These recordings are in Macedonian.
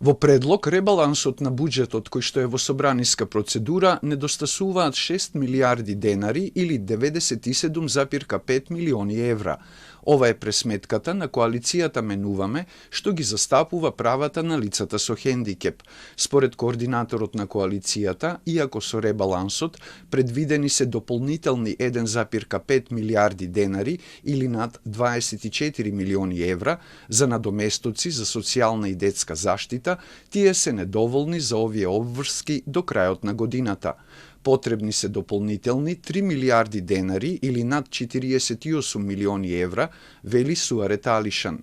Во предлог, ребалансот на буџетот кој што е во собраниска процедура недостасуваат 6 милиарди денари или 97,5 милиони евра. Ова е пресметката на коалицијата Менуваме, што ги застапува правата на лицата со хендикеп. Според координаторот на коалицијата, иако со ребалансот предвидени се дополнителни 1,5 милиарди денари или над 24 милиони евра за надоместоци за социјална и детска заштита, тие се недоволни за овие обврски до крајот на годината. Потребни се дополнителни 3 милиарди денари или над 48 милиони евра, вели Суарет Алишан.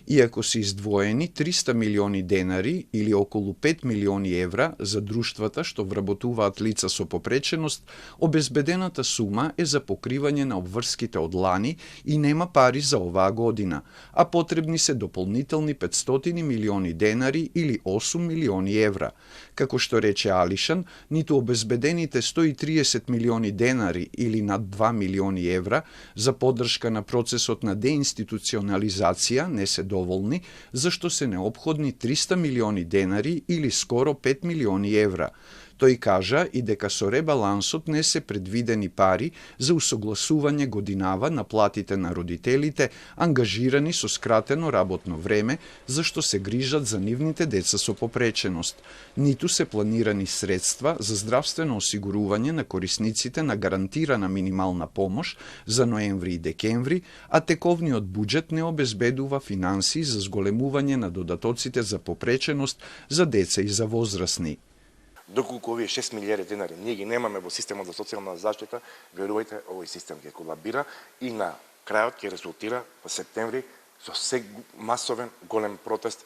Иако се издвоени 300 милиони денари или околу 5 милиони евра за друштвата што вработуваат лица со попреченост, обезбедената сума е за покривање на обврските од лани и нема пари за оваа година, а потребни се дополнителни 500 милиони денари или 8 милиони евра. Како што рече Алишан, ниту обезбедените 130 милиони денари или над 2 милиони евра за поддршка на процесот на деинституционализација не се доволни, зашто се неопходни 300 милиони денари или скоро 5 милиони евра. Тој кажа и дека со ребалансот не се предвидени пари за усогласување годинава на платите на родителите ангажирани со скратено работно време, зашто се грижат за нивните деца со попреченост. Ниту се планирани средства за здравствено осигурување на корисниците на гарантирана минимална помош за ноември и декември, а тековниот буџет не обезбедува финансии за зголемување на додатоците за попреченост за деца и за возрастни. Доколку овие 6 милиарди денари ние ги немаме во системот за социјална заштита, верувајте, овој систем ќе колабира и на крајот ќе резултира во септември со масовен голем протест.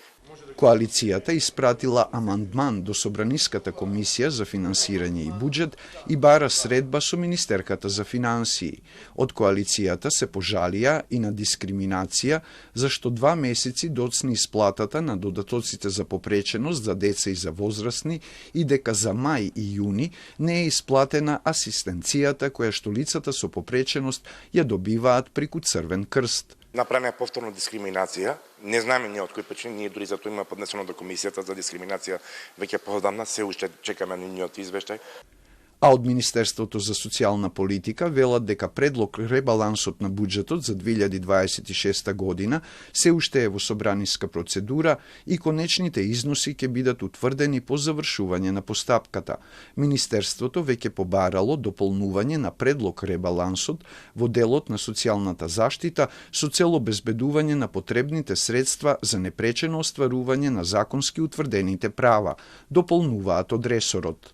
Коалицијата испратила амандман до Собраниската комисија за финансирање и буџет и бара средба со Министерката за финансии. Од коалицијата се пожалија и на дискриминација, зашто 2 месеци доцни исплатата на додатоците за попреченост за деца и за возрастни и дека за мај и јуни не е исплатена асистенцијата која што лицата со попреченост ја добиваат преку Црвен крст. Направена е повторно дискриминација. Не знаеме ние од кој причини, ние дури за тоа има поднесено до комисијата за дискриминација веќе поодамна, се уште чекаме нивниот извештај. А од Министерството за социјална политика велат дека предлог ребалансот на буџетот за 2026 година се уште е во собраниска процедура и конечните износи ќе бидат утврдени по завршување на постапката. Министерството веќе побарало дополнување на предлог ребалансот во делот на социјалната заштита со цел обезбедување на потребните средства за непречено остварување на законски утврдените права, дополнуваат од ресорот.